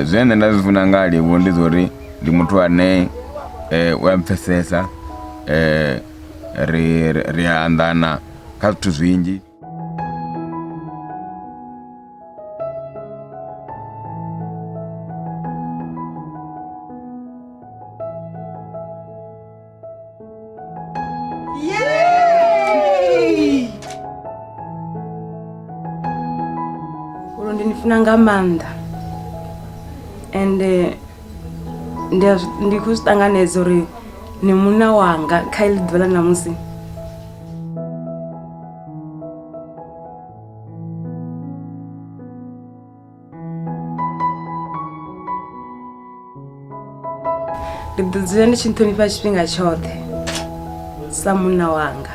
Zwine nṋe nda zwi funa nga ha Livhuwa ndi zwa uri ndi muthu ane u a mpfesesa, ri ri a anḓana kha zwithu zwinzhi. Ulo ndi ni funa nga maanḓa ende ndi a zwi- ndi khou zwi ṱanganedza uri ni munna wanga kha iḽi ḓuvha ḽa ṋamusi. Ndi ḓo dzula ndi tshi nṱhonifha tshifhinga tshoṱhe sa munna wanga.